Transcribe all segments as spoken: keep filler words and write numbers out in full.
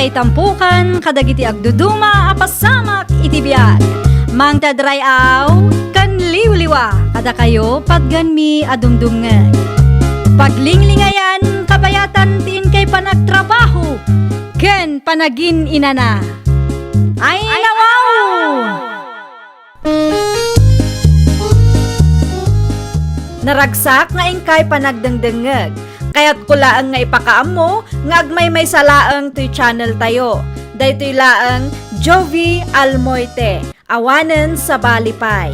Itampukan kadagiti agduduma a pasamak iti biag. Mangted ray-aw ken liwliwa kadakayo patgenmi a dumdumngeg. Paglinglingayan kabayatan ti inkay panagtrabaho ken panagin-inana. Ay, nawaw! Naragsak nga inkay panagdengdengngeg. Kayatko laeng nga ipakaammo nga agmaymaysa laeng toy channel tayo. Daytoy laeng Jovie Almoite, awanen sabali pay.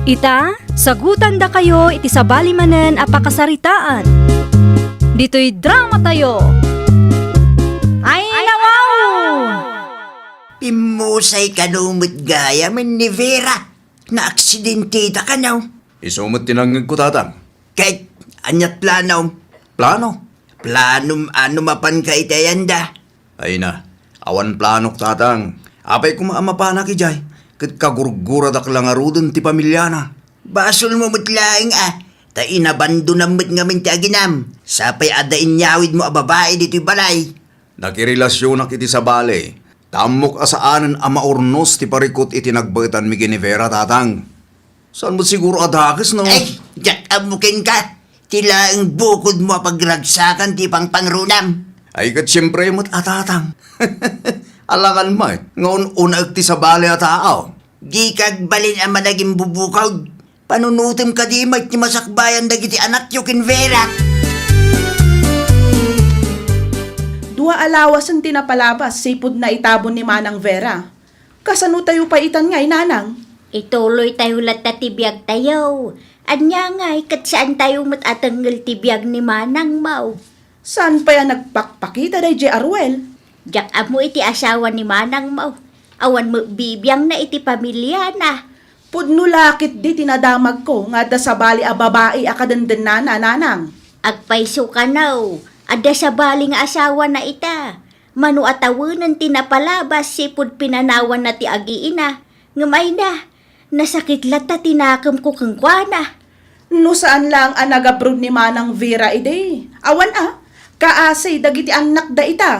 Ita, sagutandakayo iti sabali manen a pakasaritaan. Ditoy drama tayo. Ay, nawaw! Pimmusay kano met gayam ni Vera. Naaksidente ita kano. Isu met ti nangngegko, Tatang. Ket, ania ti planom? Plano? Planom a no mapanka iti ayanda? Ay na, awan planok, Tatang. Apay koma a mapanak idiay, ket kagurguradak la ngaruden ti pamiliana. Basolmo met laeng a, ta inabandonam met ngamin ti aginam. Sapay adda inyawidmo a babai ditoy balay. Nakirelasionak iti sabali, ta ammok a saanen a maurnos ti parikut iti nagbaetanmi ken ni Vera, Tatang. Saan met siguro a dakes, no? Ay, diak ammo kenka. Ti laeng bukodmo a pagragsakan ti pangpangrunam. Ay, ket siempre met a, Tatang. Alangan met nga un-unaek ti sabali a tao. Dika agbalin a managimbubukod. Panunotem kadi met ti masakbayan dagiti anakyo ken Vera. Dua a lawasen ti napalabas sipud naitabon ni Manang Vera. Kasano tayo pay itan ngay, Nanang? Ituloy tayo latta ti biag tayo. Ania ngay, ket saan tayo met a tengngel ti biag ni Manang, maw? Saan pay a nagpakpakita daydiay a Ruel? Diak ammo iti asawa ni Manang, maw. Awan met bibiangna iti pamiliana. Pudno la ketdi ti nadamagko nga adda sabali a babai a kadendennana, Nanang. Agpayso kano, adda sabali nga asawana ita. Mano a tawenen ti napalabas sipud pinanawanna ti agiina, ngem ay na, nasakit latta ti nakemko kenkuana. No saan laeng a nagabroad ni Manang Vera idi, awan a, kaasi dagiti annakda ita.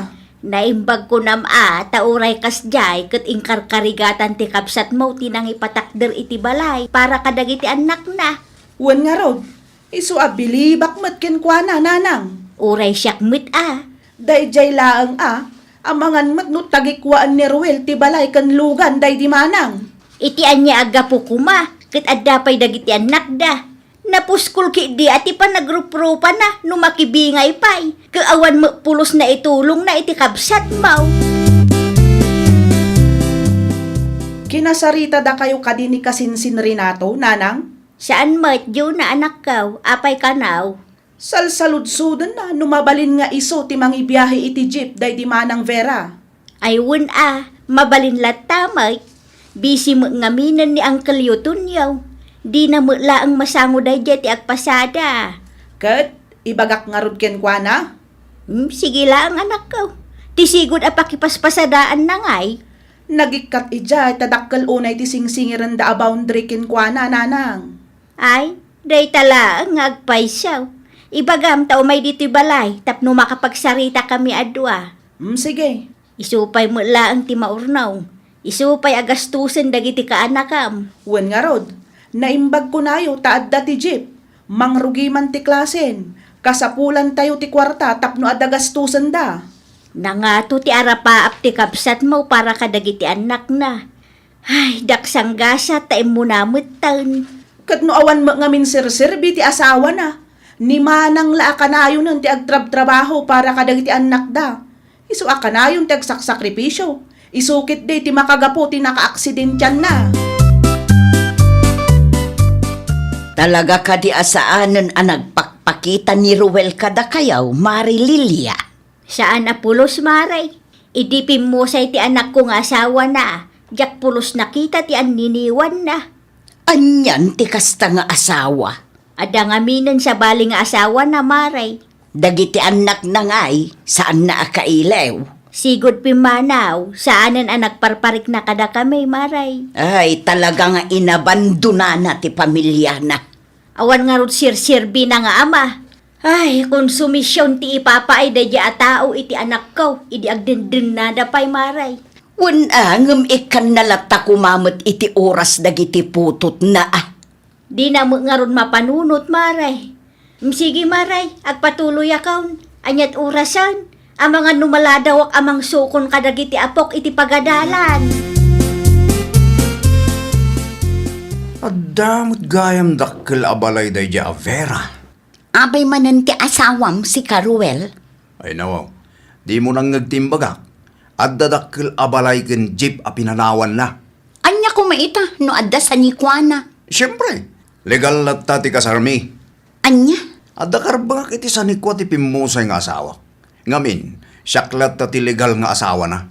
Naimbag kunam a, ta uray kasdiay ket inkarkarigatan ti kabsatmo ti nangipatakder iti balay para kadagiti annakna. Wen ngarud, isu a bilibak met kenkuana, Nanang. Uray siak met a. Daydiay laeng a, amangan met no tagikkuaan ni Ruel ti balay ken lugan daydi Manang. Iti ania a gapu koma, ket adda pay dagiti annakda. Napuskol ketdi a ti panagruprupana no makibingay pay, ket awan met pulos naitulongna iti kabsatmo. Kinasaritadakayo kadi ni kasinsin Renato, Nanang? Saan met, Juna, anakko, apay kano? Salsaludsodenna no mabalin nga isu ti mangibiahe iti jeep daydi Manang Vera. Ay wen a, mabalin latta met. Busy met ngaminen ni Uncle Tonio. Dina met laeng masango daydiay ti agpasada. Ket ibagak ngarud kenkuana? Hmm, sige laeng, anakko. Ti sigud a pakipaspasadaanna ngay. Nagikkat idiay ta dakkel unay ti singsingirenda a boundary kenkuana, Nanang. Ay, dayta laeng nga agpayso. Ibagam ta umay ditoy balay tapno makapagsaritakami a dua. Mm, sige. Isu pay met laeng ti maurnaw. Isu pay a gastusen dagiti kaanakam. Wen ngarud, naimbag kunayo ta adda ti jeep. Mangrugi man ti klasen. Kasapulantayo ti kuarta tapno adda gastosenda. Nangato ti arapaap ti kabsatmo para kadagiti annakna. Ay, daksanggasat ta immuna metten. Ket no awan met ngamin serserbi ti asawana, ni Manang la a kanayonen ti agtrabtrabaho para kadagiti annakda. Isu a kanayon ti agsaksakripisio. Isu ketdi ti makagapu ti nakaaksidentianna. Talaga kadi a saanen a nagpakpakita ni Ruel kadakayo, Mari Lilia? Saan a pulos, Mari. Idi pimmusay ti anakko nga asawana, diak pulos nakita ti anniniwanna. Anian ti kasta nga asawa? Adda ngaminen sabali nga asawana, Mari. Dagiti annakna ngay, saanna a kailiw? Sigud pimmanaw, saanen a nagparparikna kadakami, Mari. Ay, talaga nga inabandonana ti pamiliana. Awan ngarud serserbina nga ama. Ay, konsumision ti ipapaay daydiay a tao iti anakko idi agdendennada pay, Mare. Wen a, ngem ikkanna latta koma met iti oras dagiti putotna a. Dina met ngarud mapanunot, Mare. Sige, Mare, agpatuloyakon. Aniat orasen? Amangan no maladawak a mangsukon kadagiti apok iti pagadalan. Adda met gayam dakkel a balay daydiay a Vera. Apay manen ti asawam, sika Ruel? Ay, nawaw. Dimo nangngeg ti imbagak. Adda dakkel a balay ken jeep a pinanawanna. Ania koma ita no adda sanikuana? Siempre, legal latta ti kasarmi. Ania? Adda karbengak iti sanikua ti pimmusay nga asawak. Ngamin, siak latta ti legal nga asawana.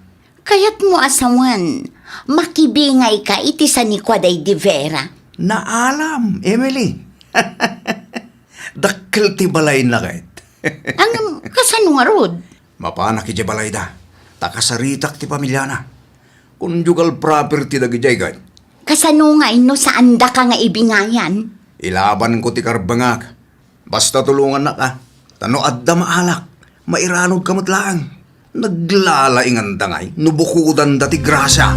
Kayatmo a sawen, makibingayka iti sanikua daydi Vera. Naalam, Emily. Dakkel ti balayna ket. Ngem, kasano ngarud? Mapanak idiay balayda, ta kasaritak ti pamiliana. Conjugal property dagidiay ket. Kasano ngay no saandaka nga ibingayan? Ilabanko ti karbengak. Basta tulongannak a. Ta no adda maalak, mairanudka met laeng. Naglalainganda ngay no bukodanda ti grasia.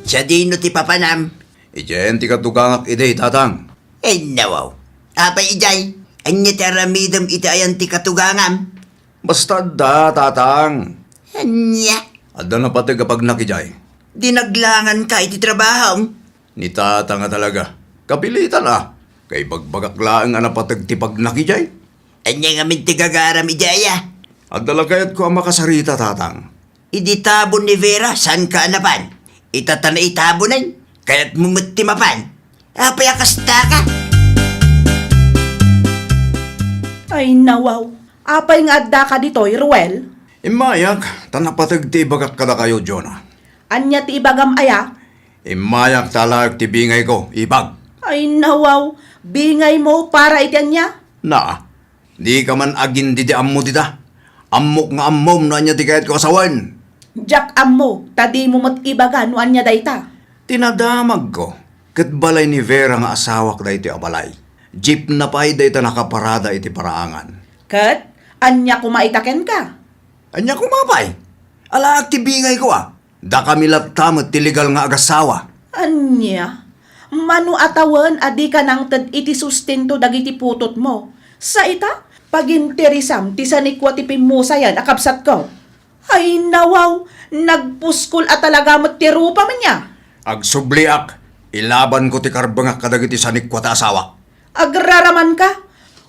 Sadino ti papanam? Idiayen ti katugangak idi, tatang. Ay, nawaw. Apay idiay? Ania ti aramidem iti ayan ti katugangam? Basta adda, tatang. Ania? Adda napateg a pagnak idiay. Dinaglanganka iti trabahom? Ni tatang a talaga. Kapilitan a. Kaibagbagak laeng a napateg ti pagnak idiay. Ania ngamin ti gagaram idiay a? Adda la kayatko a makasarita, tatang. Idi tabon ni Vera, saanka a napan? Ita ta naitabonen, kayatmo met ti mapan. Apay a kastaka? Ay, nawaw. Apay nga addaka ditoy, Ruel? Immayak, ta napateg ti ibagak kadakayo, Jonah. Ania ti ibagam aya? Immayak ta alaek ti bingayko, ibag. Ay, nawaw. Bingaymo para iti ania? Naa, dika man agindidi ammo dita. Ammok nga ammom no ania ti kayatko a sawen. Diak ammo, ta dimo met ibaga no ania dayta. Ti nadamagko, ket balay ni Vera nga asawak daytoy a balay. Jeepna pay dayta nakaparada iti paraangan. Ket ania koma ita kenka? Ania koma pay? Alaek ti bingayko a. Dakami latta met ti legal nga agasawa. Ania? Mano a tawen a dika nangted iti sustento dagiti putotmo? Sa ita, paginteresam ti sanikua ti pimmusayan a kabsatko. Ay, nawaw, nagpuskol a talaga met ti rupam ania? Agsubliak, ilabanko ti karbengak kadagiti sanikua ti asawak. Agraramanka?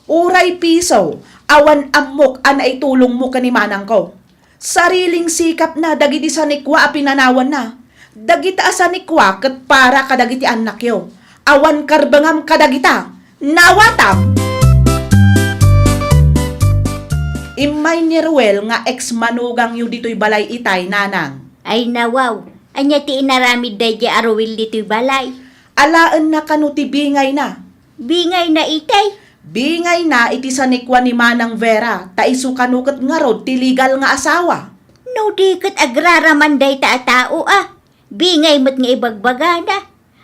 Uray piso, awan ammok a naitulongmo ken ni manangko. Sariling sikapna dagiti sanikua a pinanawanna. Dagita a sanikua ket para kadagiti annakyo. Awan karbengam kadagita. Naawatam! Immay ni Ruel nga ex-manugangyo ditoy balay itay, nanang. Ay, nawaw. Ania ti inaramid daydiay a Ruel ditoy balay? Alaenna kano ti bingayna. Bingayna itay? Bingayna iti sanikua ni Manang Vera, ta isu kano ket ngarud ti legal nga asawa. No di ket agraraman dayta a tao a, bingay met nga ibagbagana.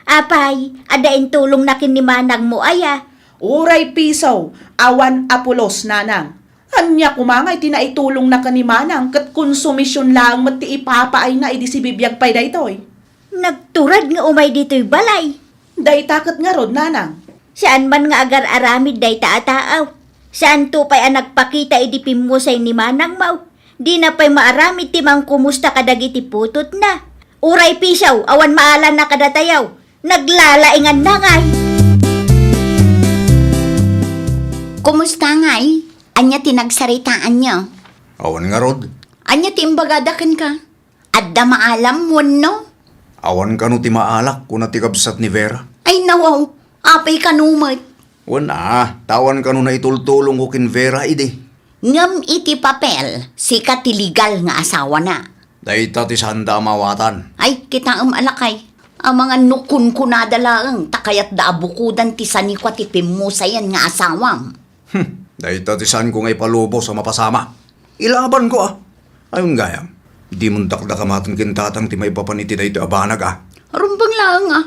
Apay, adda intulongna ken ni manangmo aya? Uray piso, awan a pulos, nanang. Ania koma nga iti naitulongna ken ni manang ket konsumision laeng met ti ipapaayna idi sibibiag pay daytoy? Nagtured nga umay ditoy balay. Dayta ket ngarud, nanang. Saan man nga agar-aramid dayta a taaw. Saanto pay a nagpakita idi pimmusay ni manangmo. Dina pay maaramid ti mangkumusta kadagiti putotna. Uray piso, awan maalanna kadatayo. Naglalainganna ngay. Kumusta ngay? Ania ti nagsaritaanyo? Awan ngarud. Ania ti imbagada kenka? Adda maalam wenno? Awan kano ti maalak, kuna ti kabsat ni Vera. Ay, nawaw, apay kano met? Wen a, ta awan kano naitultulongko ken Vera idi. Ngem iti papel, sika ti legal nga asawana. Dayta ti saanda a maawatan. Ay, kitaem a lakay. Amangan no kunkunada laeng, ta kayatda a bukodan ti sanikua ti pimmusayan nga asawam. Hmm, dayta ti saanko nga ipalubos a mapasama. Ilabanko a. Ayon gayam, dimon dakdakamaten ken tatang ti maipapan iti daytoy a banag a. Rumbeng laeng a.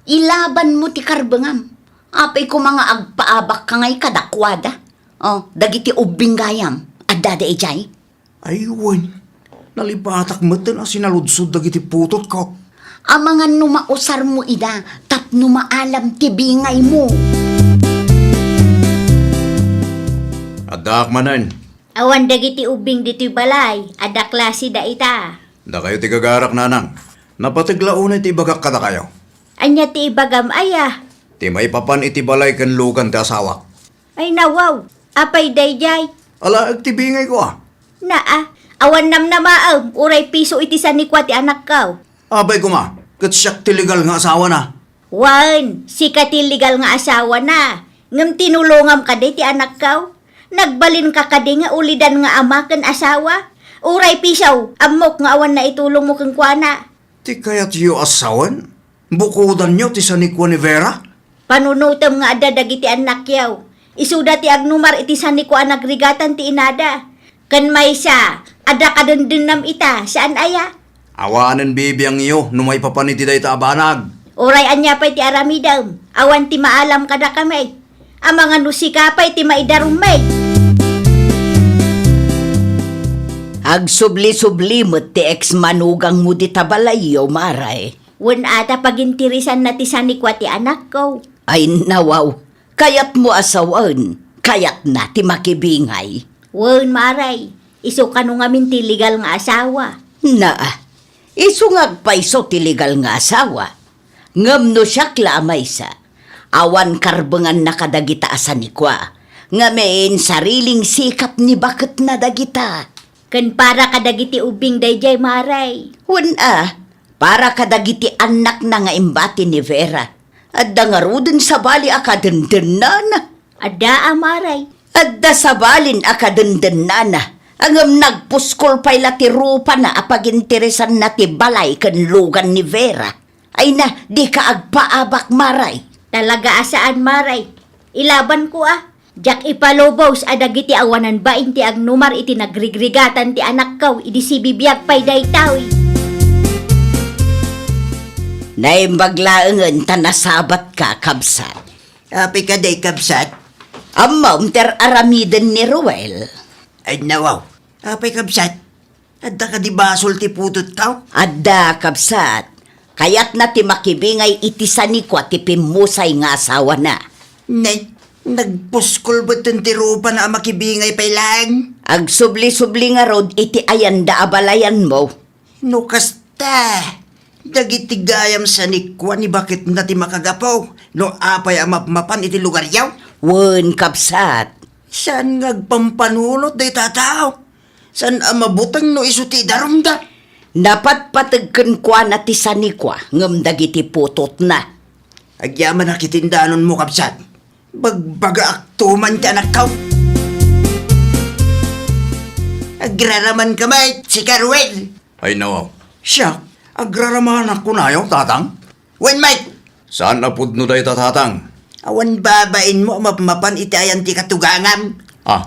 Ilabanmo ti karbengam. Apay koma nga agpaabakka ngay kadakuada? O, dagiti ubbing gayam, addada idiay? Ay, wen. Nalipatak metten a sinaludsod dagiti putotko. Amangan no mausarmo ida tapno maalam ti bingaymo. Addaak manen. Awan dagiti ubbing ditoy balay, adda klase da ita. Dakayo ti gagarak, nanang. Napateg la unay ti ibagak kadakayo. Ania ti ibagam aya? Ti maipapan iti balay ken lugan ti asawak. Ay, nawaw! Apay daydiay? Alaek ti bingayko a. Naa, awan namnamaem, uray piso iti sanikua ti anakko. Apay koma, ket siak ti legal nga asawana. Wen, sika ti legal nga asawana. Ngem tinulongam kadi ti anakko? Nagbalinka kadi nga ulidan nga ama ken asawa? Uray piso, ammok nga awan naitulongmo kenkuana. Ti kayatyo a sawen? Bukodanyo ti sanikua ni Vera? Panunotem nga adda dagiti annakyo. Isuda ti agnumar iti sanikua a nagrigatan ti inada. Ken maysa, adda kadendennam ita, saan aya? Awanen bibiangyo no maipapan iti dayta a banag. Uray ania pay ti aramidem, awan ti maalam kadakami. Amangan no sika pay ti maidarummi. Agsubli-subli met ti ex-manugangmo dita balayyo, Maray. Wen a ta pagintirisanna ti sanikua ti anakko. Ay, nawaw. Kayatmo a sawen, kayatna ti makibingay. Wen, Maray. Isu kano ngamin ti legal nga asawa. Naa. Isu nga agpayso ti legal nga asawa. Ngem no siak la a maysa, awan karbenganna kadagita a sanikua, ngamin sariling sikap ni baketna dagita. Ken para kadagiti ubbing daydiay, Maray. Wen a, para kadagiti annakna nga imbati ni Vera. Adda ngaruden sabali a kadendennana. Adda a, Maray. Adda sabalin a kadendennana, ngem nagpuskol pay la ti rupana a pagintirisanna ti balay ken lugan ni Vera. Ay na, dika agpaabak, Maray. Talaga a saan, Maray. Ilabanko a. Diak ipalubos a dagiti awanan bain ti agnumar iti nagrigregatan ti anakko idi sibibiag pay daytoy. Naimbag laengen ta nasabatka, kabsat. Apay kadi, kabsat? Ammom ti ar-aramiden ni Ruel. Ay, nawaw. Apay, kabsat? Adda kadi basol ti putotko? Adda, kabsat. Kayatna ti makibingay iti sanikua ti pimmusay nga asawana. Ne, nagpuskol betten ti rupana a makibingay pay laeng. Agsubli-subli ngarud iti ayanda a balayanmo. No kasta, dagiti gayam sanikua ni baketna ti makagapu no apay a mapmapan iti lugaryo? Wen, kabsat. Saan nga agpampanunot dayta a tao? Saan a mabuteng no isu ti idarumda? Napatpateg kenkuana ti sanikua ngem dagiti putotna. Agyamanak iti indanonmo, kabsat. Bagbagaakto man ti anakko. Agraramanka met, sika Ruel. Ay, nawaw. Siak, agraramanak kunayo, tatang? Wen met! Saan a pudno dayta, tatang? Awan babainmo a mapmapan iti ayan ti katugangam. Ah.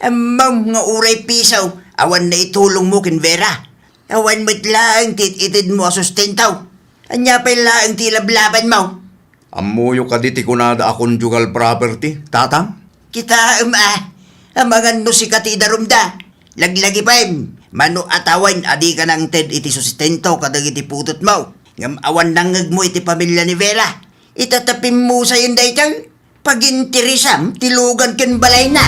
Ammom nga uray piso, awan naitulongmo ken Vera. Awan met laeng ti it-itedmo a sustento. Ania pay laeng ti ilablabanmo? Ammoyo kadi ti kunada a conjugal property, tatang? Kitaem a, amangan no sika ti idarumda. Laglagipem, mano a tawen a dika nangted iti sustento kadagiti putotmo, ngem awan nangngegmo iti pamilia ni Vera. Ita ta pimmusayen daytoy, pagintirisam ti lugan ken balayna.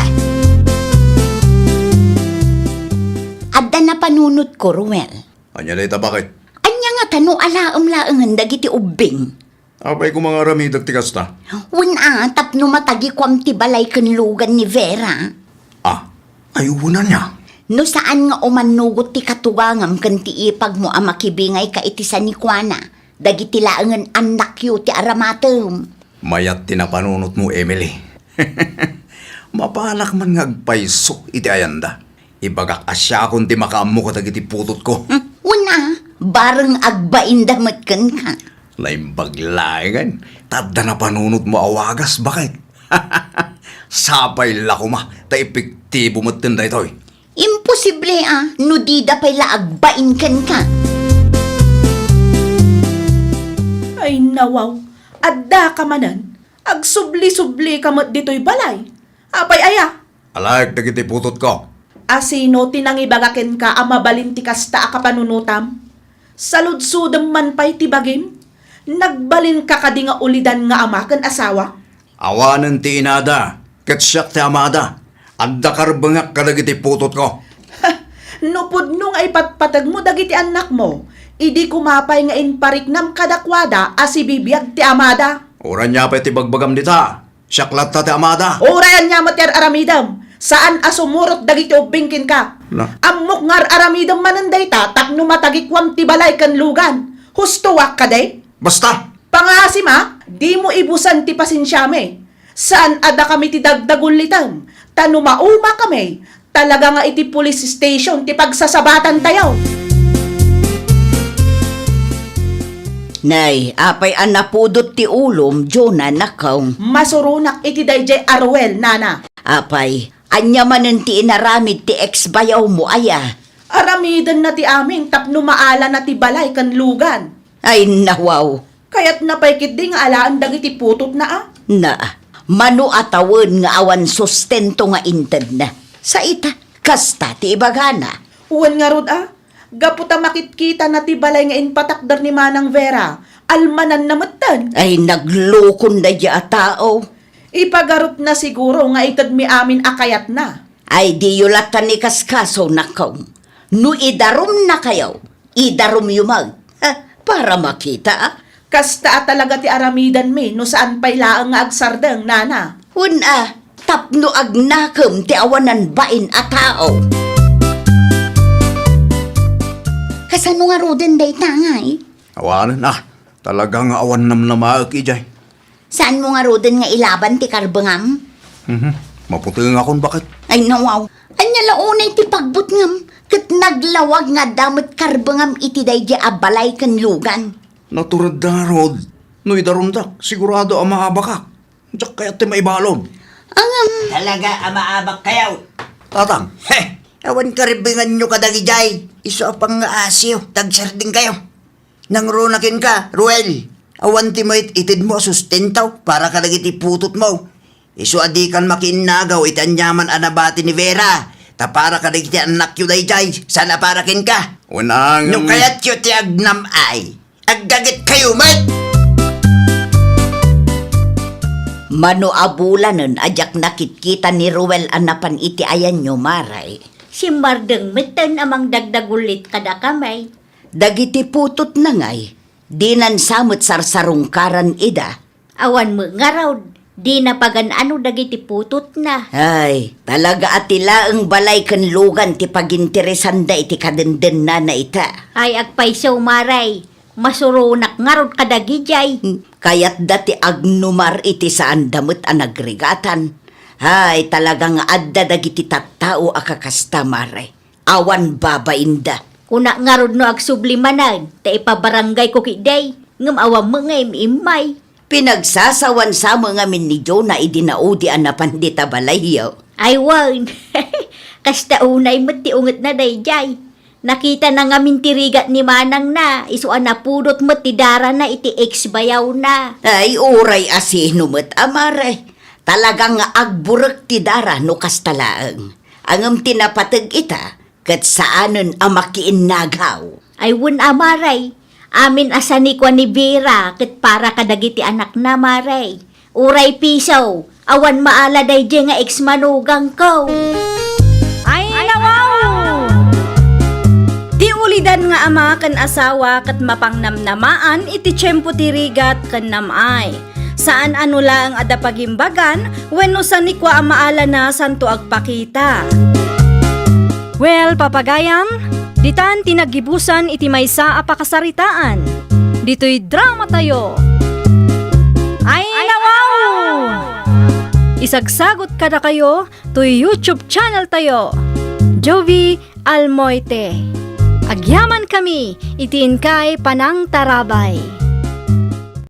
Adda napanunotko, Ruel. Ania dayta, baket? Ania ngata no alaem laengen dagiti ubbing? Apay koma nga aramidek ti kasta? Wen a, tapno matagikuam ti balay ken lugan ni Vera. Ah, ay wen ania? No saan nga umannugot ti katugangam ken ti ipagmo a makibingayka iti sanikuana, dagiti laengen annakyo ti aramatem. Mayat ti napanunotmo, Emily. Mapanak man nga agpayso iti ayanda. Ibagak a siakon ti makaammo kadagiti putotko. Hmm, wen a, bareng agbainda met kenka. Naimbag laengen, ta adda napanunotmo a wagas, baket. Sapay la koma, ta epektibo metten daytoy. Imposible a, no dida pay la agbain kenka. Ay, nawaw, addaka manen. Agsubli-sublika met ditoy balay. Apay aya? Alaek dagiti putotko. A sino ti nangibaga kenka a mabalin ti kasta a kapanunotam? Saludsodem man pay ti bagim? Nagbalinka kadi nga ulidan nga ama ken asawa? Awanen ti inada, ket siak ti amada. Adda karbengak kadagiti putotko. No pudno nga ipatpategmo dagiti annakmo, idi kumapay nga impariknam kadakuada a sibibiag ti amada. Uray ania pay ti bagbagam dita? Siak latta ti amada. Uray ania met ti ar-aramidem, saan a sumurot dagiti ubbing kenka. Na- Ammok nga ar-aramidem manen dayta tapno matagikuam ti balay ken lugan. Hustoak kadi? Basta! Pangasim a, dimo ibusan ti pasensiami. Saan a dakami ti dagdagullitem, ta no maumakami, talaga nga iti police station ti pagsasabatantayo. Nay, apay a napudot ti ulom, Jonah, nakong? Masuronak iti daydiay a Ruel, nana. Apay, ania manen ti inaramid ti ex-bayawmo aya? Aramidenna ti amin tapno maalana ti balay ken lugan. Ay, nawaw. Kayatna pay ketdi nga alaen dagiti putotna a? Na, mano a tawen nga awan sustento nga intedna? Sa ita, kasta ti ibagana. Wen ngarud a, gapu ta makitkitana ti balay nga impatakder ni Manang Vera, almananna metten. Ay, naglokon daydiay a tao. Ipagarupna siguro nga itedmi amin a kayatna. Ay, diyo latta ni kaskaso, nakong. No idarumnakayo, idarumyo man. Ha, para makita, a? Kasta a talaga ti aramidenmi no saan pay laeng nga agsardeng, nana. Wen a, tapno agnakem ti awanan bain a tao. Kasano ngaruden dayta, ngay? Awanen a, talaga nga awan namnamaek idiay. Saanmo ngaruden nga ilaban ti karbengam? Mhm. Maputengakon, baket. Ay, nawaw. Ania la unay ti pagbutngem ket naglawag nga adda met karbengam iti daydiay a balay ken lugan? Naturedda ngarud. No idarumdak, sigurado a maabakak. Diak kayat ti maibalud. Ngem. Talaga a maabakkayo. Tatang. He! Awan karbenganyo kadagidiay. Isu a pangngaasiyo, tagsardengkayo. Nangruna kenka, Ruel, awan ti mayat itedmo a sustento para kadagiti putotmo. Isu a dikan makiinnagaw iti aniaman a nabati ni Vera, ta para kadagiti annakyo daydiay, saan a para kenka. Wen a ngem. No kayatyo ti agnam-ay, aggagetkayo met! Mano a bulanen a diak nakitkita ni Ruel a napan iti ayanyo, Maray. Simmardeng metten a mangdagdagullit kadakami. Dagiti putotna ngay, dinan sa met sarsarungkaran ida. Awan met ngarud, dina pagan-ano dagiti putotna. Ay, talaga a ti laeng balay ken lugan ti paginteresanda iti kadendennana ita. Ay, agpayso, Maray, masuronak ngarud kadagidiay. Hmm, kayatda ti agnumar iti saanda met a nagrigatan. Ay, talaga nga adda dagiti tattao a kakasta, Maray. Awan babainda. Kunak ngarud no agsubli manen, ta ipabaranggayko ketdi, ngem awan met nga im-immay. Pinagsasawan sa met ngamin ni Jonah idi naudi a napan dita balayyo. Ay wen, kasta unay met ti ungetna daydiay. Nakitana ngamin ti rigat ni manangna, isu a napudot met ti darana iti ex-bayawna. Ay, uray a sino met a, Maray. Talaga nga agburek ti dara no kasta laeng. Ngem ti napateg ita, ket saanen a makiinnagaw. Ay wen a, Maray, amin a sanikua ni Vera ket para kadagiti anakna, Maray. Uray piso, awan maala daydiay nga ex-manugangko. Ay, nawaw! Ti ulidan nga ama ken asawa ket mapangnamnamaan iti tiempo ti rigat ken nam-ay. Saan a no laeng adda pagimbagan wenno sanikua a maalana santo agpakita. Well, papagayam, ditan ti naggibusan iti maysa a pakasaritaan. Ditoy dramatayo. Ay, nawaw! Isagsagot kadakayo toy YouTube channel tayo, Jovi Almoite. Agyamankami iti inkay panangtarabay.